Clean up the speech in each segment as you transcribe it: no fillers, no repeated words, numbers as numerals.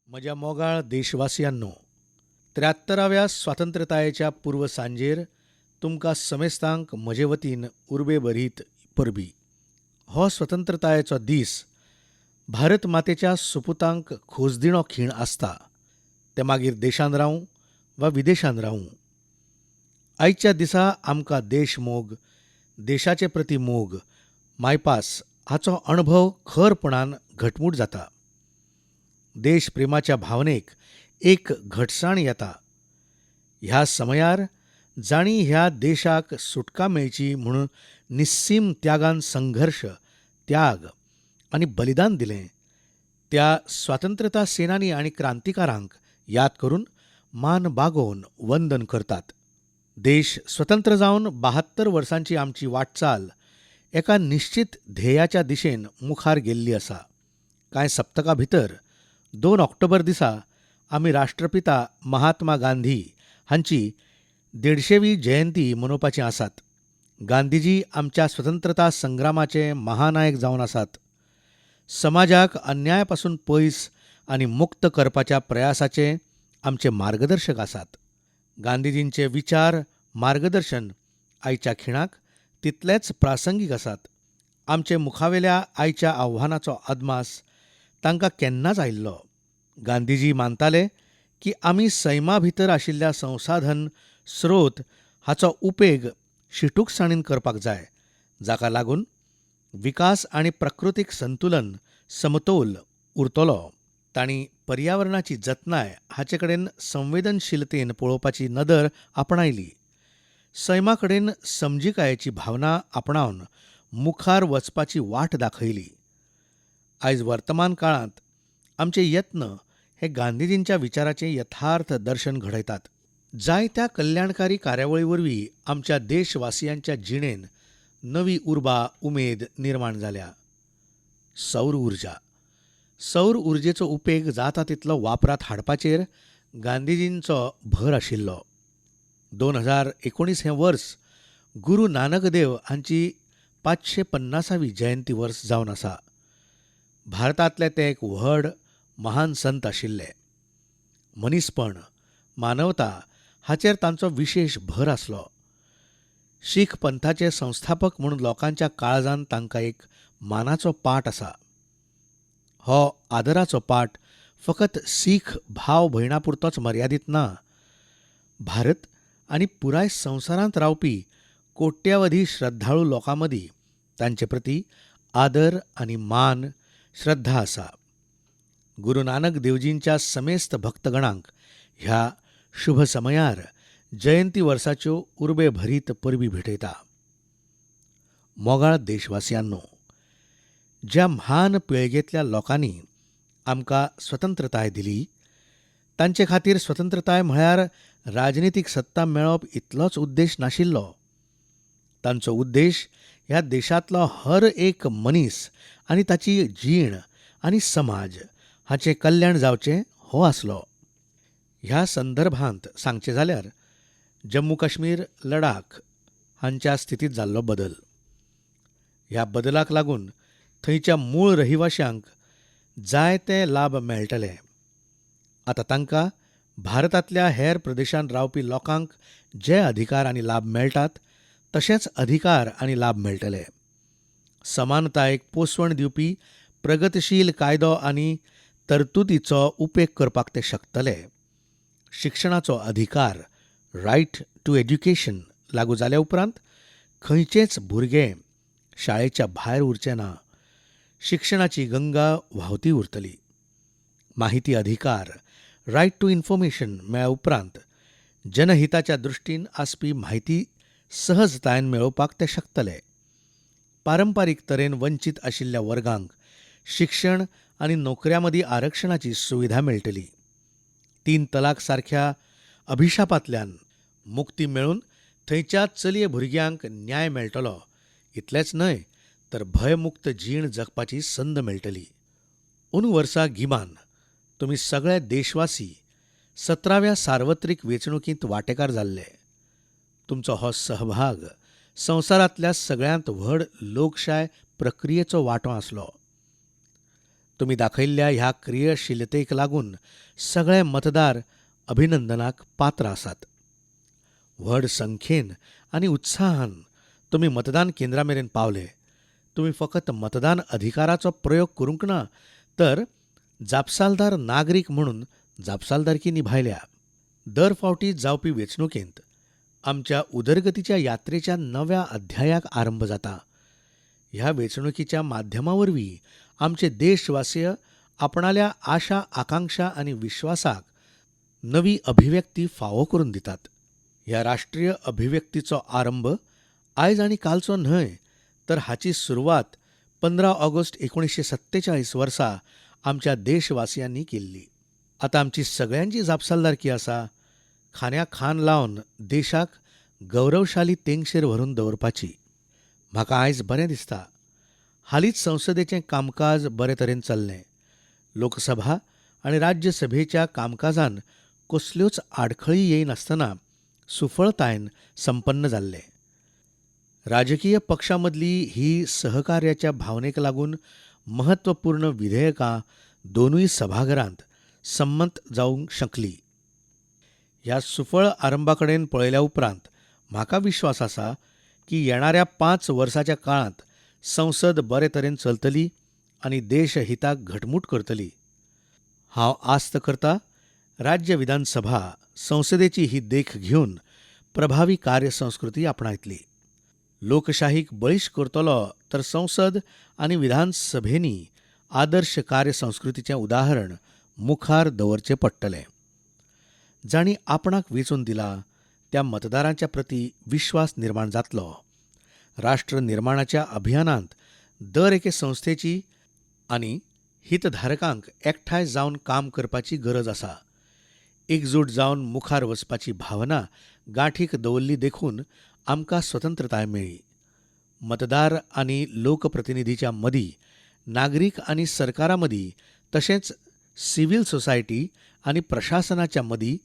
म्हज्या मोगाळ देशवासियांनो, 73व्या स्वातंत्र्यतायेच्या पूर्व सांजेर तुमकां समेस्तांक म्हजे वतीन उर्बे भरीत परबी. हो स्वतंत्रतायेचो दीस भारत मातेच्या सुपुतांक खोसदिणो खीण आसता, ते मागीर देशांत रावूं वा विदेशांत रावूं. आयच्या दिसा आमकां देशमोग, देशाचे प्रती मोग, मायपास हाचो अणभव खरपणान घटमूट जाता. देशप्रेमाच्या भावनेक एक घटसाण येता. ह्या समयार जांणी ह्या देशाक सुटका मेळची म्हणून निस्सीम त्यागान संघर्श, त्याग आनी बलिदान दिलें, त्या स्वातंत्र्यता सेनानी आनी क्रांतिकारांक याद करून मान बागोवन वंदन करतात. देश स्वतंत्र जावन 72 वर्सांची आमची वाटचाल एका निश्चित ध्येयाच्या दिशेन मुखार गेल्ली आसा. कांय सप्तकां भितर 2 ऑक्टोबर दिसा आमी राष्ट्रपिता महात्मा गांधी हांची 150वी जयंती मनोवपाची आसात. गांधीजी आमच्या स्वतंत्रता संग्रामाचे महानायक जावन आसात. समाजाक अन्याया पासून पयस आनी मुक्त करपाच्या प्रयासाचे आमचे मार्गदर्शक आसात. गांधीजींचे विचार, मार्गदर्शन आयच्या खिणाक तितलेच प्रासंगीक आसात. आमचे मुखावेल्या आयच्या आव्हानाचो अदमास तांकां केन्नाच आयिल्लो. गांधीजी मानताले की आमी सैमा भितर आशिल्ल्या संसाधन स्रोत हाचो उपेग शिटूकसाणीन करपाक जाय, जाका लागून विकास आनी प्रकृतीक संतुलन, समतोल उरतलो. तांणी पर्यावरणाची जतनाय हाचे कडेन संवेदनशीलतेन पळोवपाची नदर आपणायली. सैमा कडेन समजिकायेची भावना आपणावन मुखार वचपाची वाट दाखयली. आयज वर्तमान काळांत आमचे यत्न हे गांधीजींच्या विचाराचें यथार्थ दर्शन घडयतात. जायत्या कल्याणकारी कार्यावळी वरवीं आमच्या देशवासियांच्या जिणेन नवी उर्बा, उमेद निर्माण जाल्या. सौर उर्जा, सौर उर्जेचो उपेग जाता तितलो वापरांत हाडपाचेर गांधीजींचो भर आशिल्लो. 2019 हें वर्स गुरू नानक देव हांची 550वी जयंती वर्स जावन आसा. भारतांतले ते एक व्हड महान संत आशिल्ले. मनीसपण, मानवता हाचेर तांचो विशेश भर आसलो. शीख पंथाचे संस्थापक म्हूण लोकांच्या काळजान तांकां एक मानाचो पाट आसा. हो आदराचो पाट फकत सीख भाव भयणा पुरतोच मर्यादीत ना. भारत आनी पुराय संवसारांत रावपी कोट्यावधी श्रद्धाळू लोकां मदीं तांचे प्रती आदर आनी मान, श्रद्धा आसा. गुरू नानक देवजींच्या समेस्त भक्तगणांक ह्या शुभ समयार जयंती वर्साच्यो उर्बे भरीत परबी भेटयता. मोगाळ देशवासियांनो, ज्या म्हान पिळगेंतल्या लोकांनी आमकां स्वतंत्रताय दिली तांचे खातीर स्वतंत्रताय म्हळ्यार राजनितीक सत्ता मेळप इतलोच उद्देश नाशिल्लो. तांचो उद्देश ह्या देशांतलो हर एक मनीस आनी ताची जीण आनी समाज हाचें कल्याण जावचें हो आसलो. ह्या संदर्भांत सांगचें जाल्यार जम्मू काश्मीर, लडाख हांच्या स्थितींत जाल्लो बदल, ह्या बदलाक लागून थंयच्या मूळ रहिवाशांक जायते लाभ मेळटले. आतां तांकां भारतांतल्या हेर प्रदेशांत रावपी लोकांक जे अधिकार आनी लाभ मेळटात तशेंच अधिकार आनी लाभ मेळटले. समानतायेक पोसवण दिवपी प्रगतशील कायदो आनी तरतुदीचो उपेग करपाक ते शकतले. शिक्षणाचो अधिकार, रायट टू एज्युकेशन लागू जाल्या उपरांत खंयचेच भुरगें शाळेच्या भायर उरचें ना. शिक्षणाची गंगा व्हांवती उरतली. माहिती अधिकार, रायट टू इन्फॉर्मेशन मेळ्ळ्या उपरांत जनहिताच्या दृश्टीन आसपी म्हायती सहजतायेन मेळोवपाक ते शकतले. पारंपारीक तरेन वंचीत आशिल्ल्या वर्गांक शिक्षण आनी नोकऱ्यां मदीं आरक्षणाची सुविधा मेळटली. 3 तलाक सारख्या अभिशापांतल्यान मुक्ती मेळून थंयच्या चलये भुरग्यांक न्याय मेळटलो. इतलेंच न्हय तर भयमुक्त जीण जगपाची संद मेळटली. अंदू वर्सा गिमान तुमी सगळे देशवासी 17व्या सार्वत्रीक वेंचणुकींत वांटेकार जाल्ले. तुमचो हो सहभाग संवसारांतल्या सगळ्यांत व्हड लोकशाय प्रक्रियेचो वांटो आसलो. तुमी दाखयल्ल्या ह्या क्रियाशीलतेक लागून सगळे मतदार अभिनंदनाक पात्र आसात. व्हड संख्येन आनी उत्साहान तुमी मतदान केंद्रा मेरेन पावले. तुमी फकत मतदान अधिकाराचो प्रयोग करूंक ना, तर जापसालदार नागरीक म्हणून जापसालदारकी निभायल्या. दर फावटी जावपी वेंचणुकेंत आमच्या उदरगतीच्या यात्रेच्या नव्या अध्यायाक आरंभ जाता. ह्या वेंचणुकीच्या माध्यमा वरवीं आमचे देशवासीय आपणाल्या आशा, आकांक्षा आनी विश्वासाक नवी अभिव्यक्ती फावो करून दितात. ह्या राष्ट्रीय अभिव्यक्तीचो आरंभ आयज आनी कालचो न्हय, तर हाची सुरवात 15 ऑगस्ट 1947 वर्सा आमच्या देशवासियांनी केल्ली. आतां आमची सगळ्यांची जापसालदारकी आसा खांद्या खांद लावन देशाक गौरवशाली तेंगशेर व्हरून दवरपाची. म्हाका आयज बरें दिसता, हालींच संसदेचें कामकाज बरे तरेन चल्लें. लोकसभा आनी राज्यसभेच्या कामकाजान कसल्योच आडखळी येयनासतना सुफळतायेन संपन्न जाल्लें. राजकीय पक्षां मदली ही सहकार्याच्या भावनेक लागून म्हत्वपूर्ण विधेयकां दोनूय सभाघरांत संमत जावंक शकली. ह्या सुफळ आरंभा कडेन पळयल्या उपरांत म्हाका विश्वास आसा की येणाऱ्या 5 वर्साच्या काळांत संसद बरे तरेन चलतली आनी देशहिताक घटमूट करतली. हांव आस्त करता राज्य विधानसभा संसदेची ही देख घेवन प्रभावी कार्यसंस्कृती आपणायतली. लोकशाहीक बळिश्ट करतलो तर संसद आनी विधानसभेंनी आदर्श कार्यसंस्कृतीचें उदाहरण मुखार दवरचें पडटलें. जांणी आपणाक वेंचून दिला त्या मतदारांच्या प्रती विश्वास निर्माण जातलो. राष्ट्र निर्माणाच्या अभियानांत दर एके संस्थेची आनी हितधारकांक एकठांय जावन काम करपाची गरज आसा. एकजूट जावन मुखार वचपाची भावना गांठीक दवरली देखून आमकां स्वतंत्रताय मेळ्ळी. मतदार आनी लोकप्रतिनिधीच्या मदीं, नागरीक आनी सरकारा मदीं, तशेंच सिव्हील सोसायटी आनी प्रशासनाच्या मदीं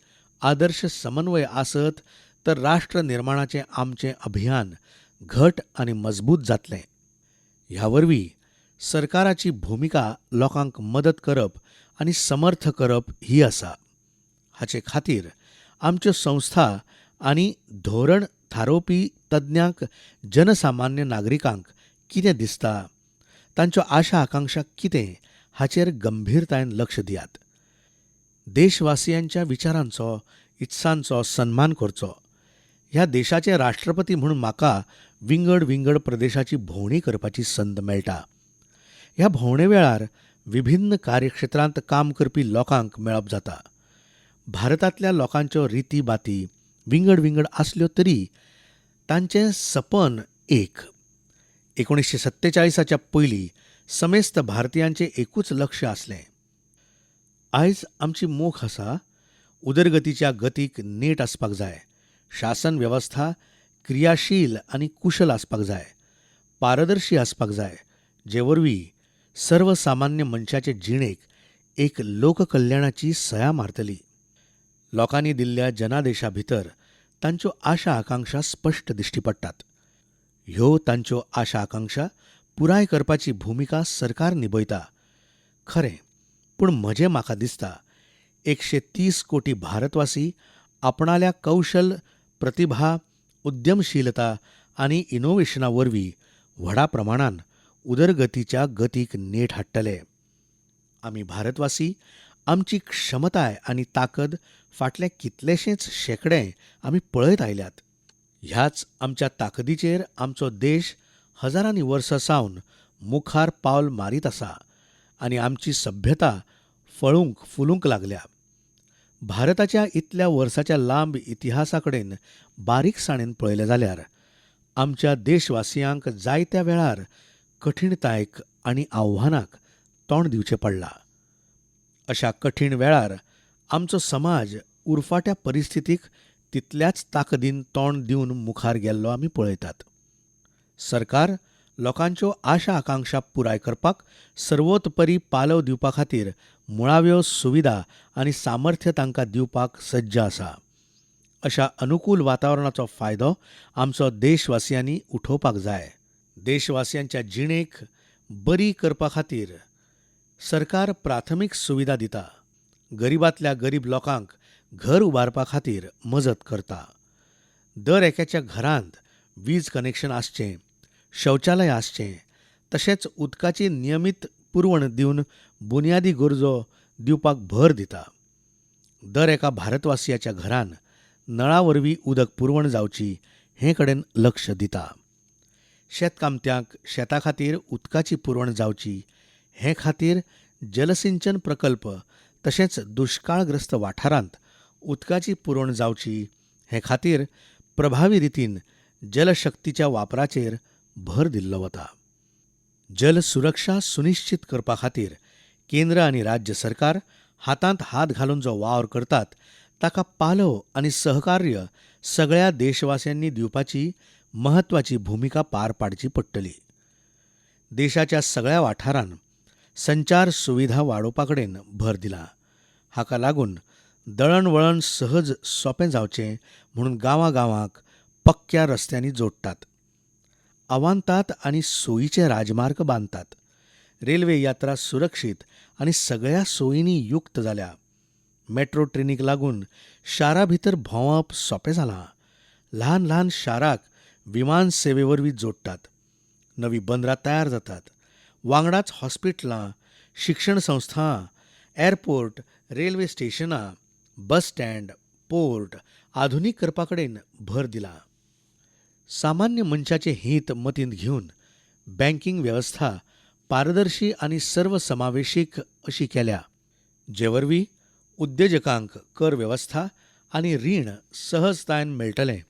आदर्श समन्वय आसत तर राष्ट्र निर्माणाचें आमचें अभियान घट आनी मजबूत जातलें. ह्या वरवीं सरकाराची भुमिका लोकांक मदत करप आनी समर्थ करप ही आसा. हाचे खातीर आमच्यो संस्था आनी धोरण थारोवपी तज्ञांक जनसामान्य नागरिकांक कितें दिसता, तांच्यो आशा आकांक्षा कितें हाचेर गंभीरतायेन लक्ष दियात. देशवासियांच्या विचारांचो, इत्सांचो सन्मान करचो. ह्या देशाचे राष्ट्रपती म्हूण म्हाका विंगड विंगड प्रदेशाची भोंवडी करपाची संद मेळटा. ह्या भोंवडे वेळार विभिन्न कार्यक्षेत्रांत काम करपी लोकांक मेळप जाता. भारतांतल्या लोकांच्यो रिती बाती विंगड विंगड आसल्यो तरी तांचें सपन एक. 1947च्या पयलीं समेस्त भारतीयांचें एकूच लक्ष आसलें. आयज आमची मोख आसा उदरगतीच्या गतीक नेट आसपाक जाय, शासन वेवस्था क्रियाशील आनी कुशल आसपाक जाय, पारदर्शी आसपाक जाय, जे वरवीं सर्वसामान्य मनशाचे जिणेक एक लोककल्याणाची सया मारतली. लोकांनी दिल्ल्या जनादेशा भितर तांच्यो आशा आकांक्षा स्पश्ट दिश्टी पडटात. ह्यो तांच्यो आशा आकांक्षा पुराय करपाची भुमिका सरकार निभयता खरें, पूण म्हजें म्हाका दिसता 130 कोटी भारतवासी आपणाल्या कौशल, प्रतिभा, उद्यमशीलता आनी इनोव्हेशना वरवीं व्हडा प्रमाणान उदरगतीच्या गतीक नेट हाडटले. आमी भारतवासी आमची क्षमताय आनी ताकद फाटले कितलेशेच शेंकडे आमी पळयत आयल्यात. ह्याच आमच्या ताकदीचेर आमचो देश हजारांनी वर्सां सावन मुखार पावल मारीत आसा आनी आमची सभ्यता फळूंक फुलूंक लागल्या. भारताच्या इतल्या वर्साच्या लांब इतिहासा कडेन बारीकसाणेन पळयलें जाल्यार आमच्या देशवासियांक जायत्या वेळार कठीणतायेक आनी आव्हानाक तोंड दिवचें पडलां. अशा कठीण वेळार आमचो समाज उरफाट्या परिस्थितीक तितल्याच ताकदीन तोंड दिवन मुखार गेल्लो आमी पळयतात. सरकार लोकांच्यो आशा आकांक्षा पुराय करपाक सर्वोतपरी पालव दिवपा खातीर मुळाव्यो सुविधा आनी सामर्थ्य तांकां दिवपाक सज्ज आसा. अशा अनुकूल वातावरणाचो फायदो आमचो देशवासियांनी उठोवपाक जाय. देशवासियांच्या जिणेक बरी करपा खातीर सरकार प्राथमीक सुविधा दिता. गरिबांतल्या गरीब लोकांक घर उबारपा खातीर मजत करता. दर एकाच्या घरांत वीज कनेक्शन आसचें, शौचालय आसचें, तशेंच उदकाची नियमीत पुरवण दिवन बुन्यादी गरजो दिवपाक भर दिता. दर एका भारतवासियाच्या घरान नळा वरवीं उदक पुरवण जावची हे कडेन लक्ष दिता. शेतकामत्यांक शेता खातीर उदकाची पुरवण जावची हे खातीर जलसिंचन प्रकल्प तशेंच दुश्काळग्रस्त वाठारांत उदकाची पुरवण जावची हे खातीर प्रभावी रितीन जलशक्तीच्या वापराचेर भर दिल्लो वता. जल सुरक्षा सुनिश्चित करपा खातीर केंद्र आनी राज्य सरकार हातांत हात घालून जो वावर करतात ताका पालव आनी सहकार्य सगळ्या देशवासियांनी दिवपाची म्हत्वाची भुमिका पार पाडची पडटली. देशाच्या सगळ्या वाठारांत संचार सुविधा वाडोवपा कडेन भर दिला. हाका लागून दळणवळण सहज सोंपें जावचें म्हणून गांवागांवाक पक्क्या रस्त्यांनी जोडटात. अवांतात आनी सोयीचे राजमार्ग बांदतात. रेल्वे यात्रा सुरक्षीत आनी सगळ्या सोयींनी युक्त जाल्या. मेट्रो ट्रेनीक लागून शारा भितर भोंवप सोंपें जालां. ल्हान ल्हान शाराक विमान सेवे वरवीं जोडटात. नवीं बंदरां तयार जातात. वांगडाच हॉस्पिटलां, शिक्षण संस्था, एअरपोर्ट, रेल्वे स्टेशनां, बस स्टँड, पोर्ट आधुनीक करपा कडेन भर दिला. सामान्य मनशाचें हीत मतींत घेवन बँकींग वेवस्था पारदर्शी आनी सर्वसमावेशीक अशी केल्या, जे वरवीं उद्देजकांक कर वेवस्था आनी रीण सहजतायेन मेळटलें.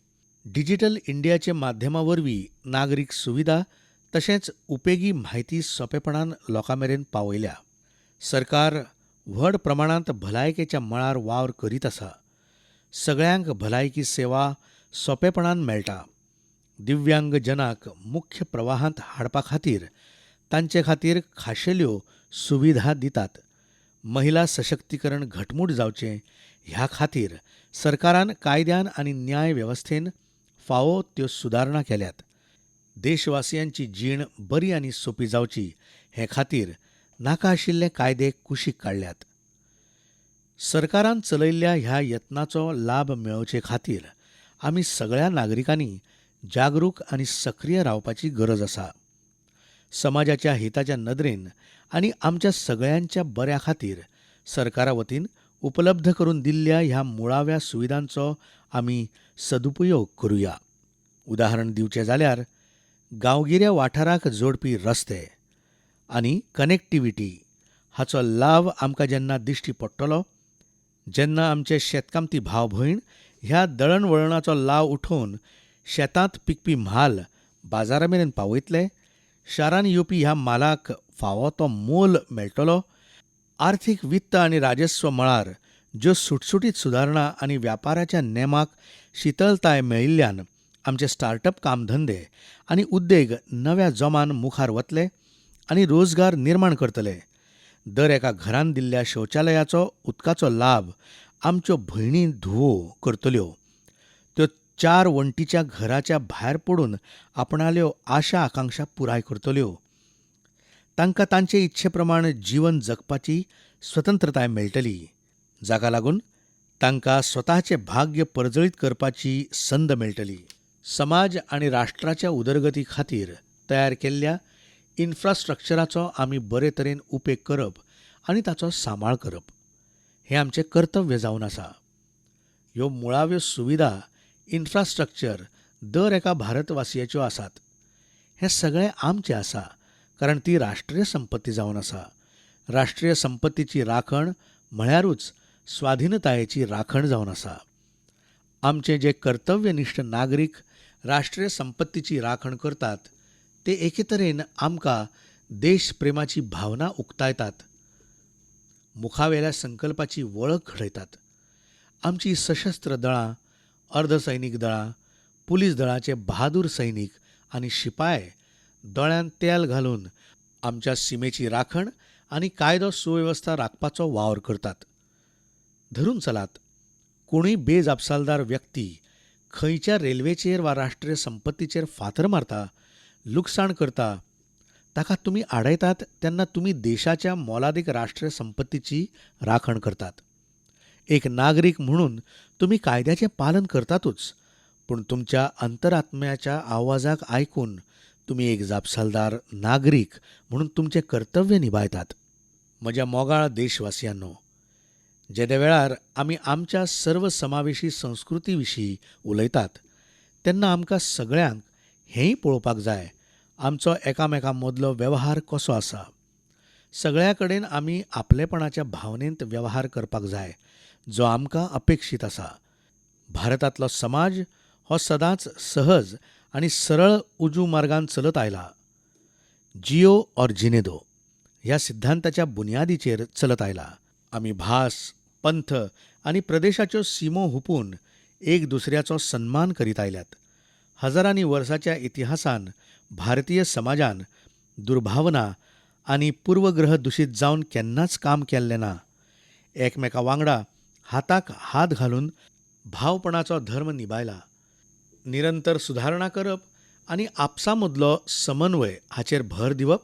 डिजिटल इंडियाचे माध्यमा वरवीं नागरीक सुविधा तशेंच उपेगी म्हायती सोंपेपणान लोकां मेरेन पावयल्या. सरकार व्हड प्रमाणांत भलायकेच्या मळार वावर करीत आसा. सगळ्यांक भलायकी सेवा सोंपेपणान मेळटा. दिव्यांग जनाक मुख्य प्रवाहांत हाडपा खातीर तांचे खातीर खाशेल्यो सुविधा दितात. महिला सशक्तीकरण घटमूट जावचें ह्या खातीर सरकारान कायद्यान आनी न्याय वेवस्थेन फावो त्यो सुदारणा केल्यात. देशवासियांची जीण बरी आनी सोंपी जावची हे खातीर नाका आशिल्ले कायदे कुशीक काडल्यात. सरकारान चलयल्ल्या ह्या यत्नाचो लाभ मेळोवचे खातीर आमी सगळ्या नागरिकांनी जागरूक आनी सक्रीय रावपाची गरज आसा. समाजाच्या हिताच्या नदरेन आनी आमच्या सगळ्यांच्या बऱ्या खातीर सरकारा वतीन उपलब्ध करून दिल्ल्या ह्या मुळाव्या सुविधांचो आमी सदुपयोग करुया. उदाहरण दिवचें जाल्यार गांवगिऱ्या वाठाराक जोडपी रस्ते आनी कनेक्टिविटी हाचो लाव आमकां जेन्ना दिश्टी पडटलो, जेन्ना आमचे शेतकामती भाव भयण ह्या दळणवळणाचो लाव उठोवन शेतांत पिकपी म्हाल बाजारा मेरेन पावयतले, शारांत येवपी ह्या म्हालाक फावो तो मोल मेळटलो, आर्थीक वित्त आनी राजस्व मळार ज्यो सुटसुटीत सुदारणा आनी व्यापाराच्या नेमाक शितलताय मेळिल्ल्यान आमचे स्टार्टअप कामधंदे आनी उद्देग नव्या जोमान मुखार वतले आनी रोजगार निर्माण करतले. दर एका घरान दिल्ल्या शौचालयाचो उदकाचो लाभ आमच्यो भयणी धुवो करतल्यो. त्यो चार वण्टीच्या घराच्या भायर पडून आपणाल्यो आशा आकांक्षा पुराय करतल्यो. तांकां तांचे इच्छे प्रमाण जीवन जगपाची स्वतंत्रताय मेळटली, जाका लागून तांकां स्वताचें भाग्य परजळीत करपाची संद मेळटली. समाज आनी राष्ट्राच्या उदरगती खातीर तयार केल्ल्या इन्फ्रास्ट्रक्चराचो आमी बरे तरेन उपेग करप आनी ताचो सांबाळ करप हें आमचें कर्तव्य जावन आसा. ह्यो मुळाव्यो सुविधा इन्फ्रास्ट्रक्चर दर एका भारतवासियाच्यो आसात. हें सगळें आमचें आसा, कारण ती राष्ट्रीय संपत्ती जावन आसा. राष्ट्रीय संपत्तीची राखण म्हळ्यारूच स्वाधीनतायेची राखण जावन आसा. आमचे जे कर्तव्यनिश्ठ नागरीक राष्ट्रीय संपत्तीची राखण करतात ते एके तरेन आमकां देशप्रेमाची भावना उक्तायतात, मुखावेल्या संकल्पाची वळख घडयतात. आमची सशस्त्र दळां, अर्धसैनीक दळां, पुलीस दळाचे बहादूर सैनीक आनी शिपाय दोळ्यांत तेल घालून आमच्या सिमेची राखण आनी कायदो सुवेवस्था राखपाचो वावर करतात. धरून चलात, कोणूय बेजापसालदार व्यक्ती खंयच्या रेल्वेचेर वा राष्ट्रीय संपत्तीचेर फातर मारता, लुकसाण करता, ताका तुमी आडायतात तेन्ना तुमी देशाच्या मोलादीक राष्ट्रीय संपत्तीची राखण करतात. एक नागरीक म्हणून तुमी कायद्याचें पालन करतातूच, पूण तुमच्या अंतरात्म्याच्या आवाजाक आयकून तुमी एक जापसालदार नागरीक म्हणून तुमचें कर्तव्य निभायतात. म्हज्या मोगाळ देशवासियांनो, जेदे वेळार आमी आमच्या सर्वसमावेशी संस्कृती विशीं उलयतात तेन्ना आमकां सगळ्यांक हेंय पळोवपाक जाय, आमचो एकामेकां मदलो वेव्हार कसो आसा. सगळ्या कडेन आमी आपलेपणाच्या भावनेंत वेव्हार करपाक जाय, जो आमकां अपेक्षीत आसा. भारतांतलो समाज हो सदांच सहज आनी सरळ उजू मार्गान चलत आयला. जियो और जिने दो ह्या सिद्धांताच्या बुन्यादीचेर चलत आयला. आमी भास, पंथ आनी प्रदेशाच्यो सिमो हुपून एक दुसऱ्याचो सन्मान करीत आयल्यात. हजारांनी वर्साच्या इतिहासान भारतीय समाजान दुर्भावना आनी पूर्वग्रह दुशीत जावन केन्नाच काम केल्लें ना. एकमेका वांगडा हाताक हात घालून भावपणाचो धर्म निभायला. निरंतर सुदारणा करप आनी आपसा मदलो समन्वय हाचेर भर दिवप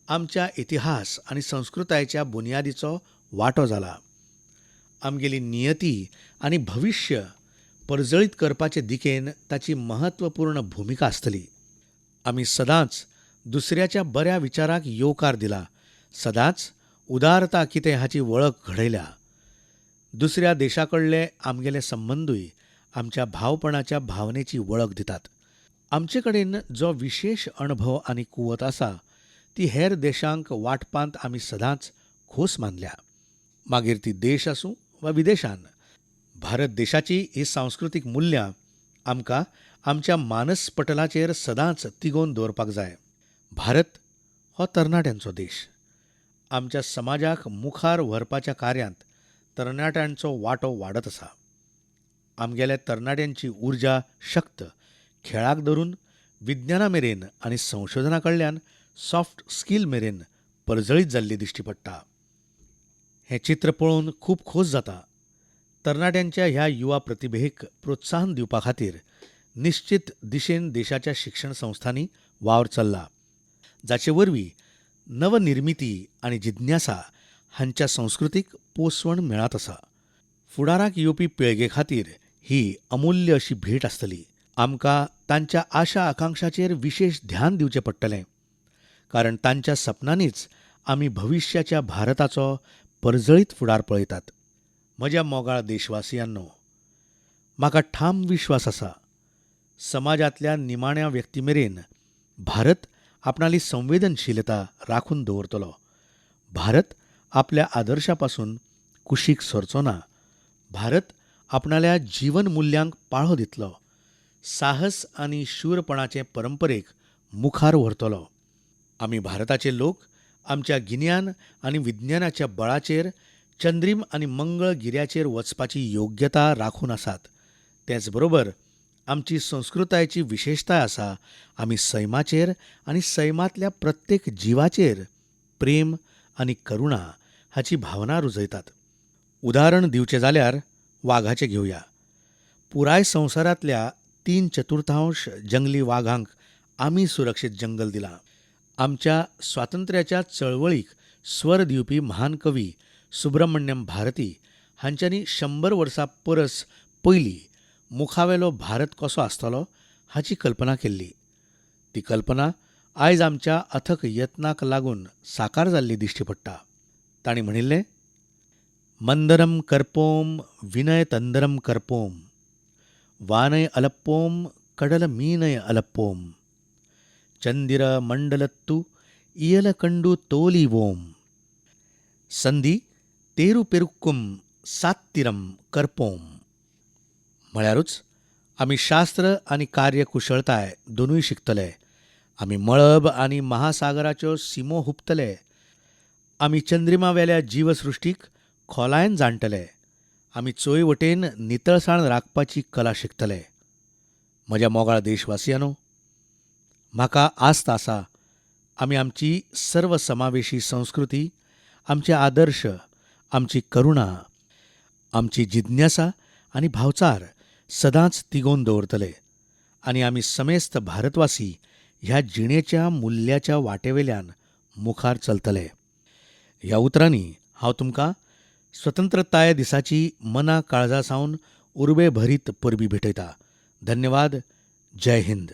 आमच्या इतिहास आनी संस्कृतायेच्या बुन्यादीचो वांटो जाला. आमगेली नियती आनी भविश्य परजळीत करपाचे दिकेन ताची म्हत्वपूर्ण भुमिका आसतली. आमी सदांच दुसऱ्याच्या बऱ्या विचाराक येवकार दिला, सदांच उदारता कितें हाची वळख घडयल्या. दुसऱ्या देशा कडले आमगेले संबंदूय आमच्या भावपणाच्या भावनेची वळख दितात. आमचे कडेन जो विशेश अणभव आनी कुवत आसा ती हेर देशांक वांटपांत आमी सदांच खोस मानल्या, मागीर ती देश आसूं वा विदेशान. भारत देशाची ही सांस्कृतीक मुल्यां आमकां आमच्या मानसपटलाचेर सदांच तिगोवन दवरपाक जाय. भारत हो तरणाट्यांचो देश. आमच्या समाजाक मुखार व्हरपाच्या कार्यांत तरणाट्यांचो वांटो वाडत आसा. आमगेल्या तरणाट्यांची उर्जा शक्त खेळाक धरून विज्ञाना मेरेन आनी संशोधना कडल्यान सॉफ्ट स्कील मेरेन परजळीत जाल्ली दिश्टी पडटा. हें चित्र पळोवन खूब खोस जाता. तरणाट्यांच्या ह्या युवा प्रतिभेक प्रोत्साहन दिवपा खातीर निश्चित दिशेन देशाच्या शिक्षण संस्थांनी वावर चल्ला, जाचे वरवीं नवनिर्मिती आनी जिज्ञासा हांच्या संस्कृतीक पोसवण मेळत आसा. फुडाराक येवपी पिळगे खातीर ही अमूल्य अशी भेट आसतली. आमकां तांच्या आशा आकांक्षाचेर विशेश ध्यान दिवचें पडटलें, कारण तांच्या सपनांनीच आमी भविश्याच्या भारताचो परजळीत फुडार पळयतात. म्हज्या मोगाळ देशवासियांनो, म्हाका ठाम विश्वास आसा, समाजांतल्या निमाण्या व्यक्ती मेरेन भारत आपणाली संवेदनशीलता राखून दवरतलो. भारत आपल्या आदर्शा पासून कुशीक सरचो ना. भारत आपणाल्या जीवन मुल्यांक पाळो दितलो. साहस आनी शूरपणाचे परंपरेक मुखार व्हरतलो. आमी भारताचे लोक आमच्या गिन्यान आनी विज्ञानाच्या बळाचेर चंद्रीम आनी मंगळ गिऱ्याचेर वचपाची योग्यता राखून आसात. तेच बरोबर आमची संस्कृतायेची विशेशताय आसा, आमी सैमाचेर आनी सैमांतल्या प्रत्येक जिवाचेर प्रेम आनी करुणा हाची भावना रुजयतात. उदाहरण दिवचें जाल्यार वाघाचें घेवया. पुराय संवसारांतल्या 3/4 जंगली वाघांक आमी सुरक्षीत जंगल दिलां. आमच्या स्वातंत्र्याच्या चळवळीक स्वर दिवपी महान कवी सुब्रमण्यम भारती हांच्यांनी 100 वर्सां परस पयलीं मुखावेलो भारत कसो आसतलो हाची कल्पना केल्ली. ती कल्पना आयज आमच्या अथक यत्नाक लागून साकार जाल्ली दिश्टी पडटा. तांणी म्हणिल्लें, मंदरम करपोम विनय तंदरम करपोम, वानय अलप्पोम कडल मीनय अलप्पोम, चंदिर मंडलत्तु इयल कंडू तोलिवोम, संधी तेरू पेरुक्कुम सात्तिरम करपोम. म्हळ्यारूच आमी शास्त्र आनी कार्यकुशळताय दोनूय शिकतले. आमी मळब आनी महासागराच्यो सिमो हुपतले. आमी चंद्रिमावेल्या जीवसृश्टीक खोलायेन जाणटले. आमी चोय वटेन नितळसाण राखपाची कला शिकतले. म्हज्या मोगाळ देशवासियांनो, म्हाका आस्त आसा आमी आमची सर्वसमावेशी संस्कृती, आमचे आदर्श, आमची करुणा, आमची जिज्ञासा आनी भावचार सदांच तिगोवन दवरतले आनी आमी समेस्त भारतवासी ह्या जिणेच्या मुल्याच्या वाटेवेल्यान मुखार चलतले. ह्या उतरांनी हांव तुमकां स्वतंत्रताय दिसाची मना काळजा सावन उर्बे भरीत परबीं भेटयता. धन्यवाद. जय हिंद.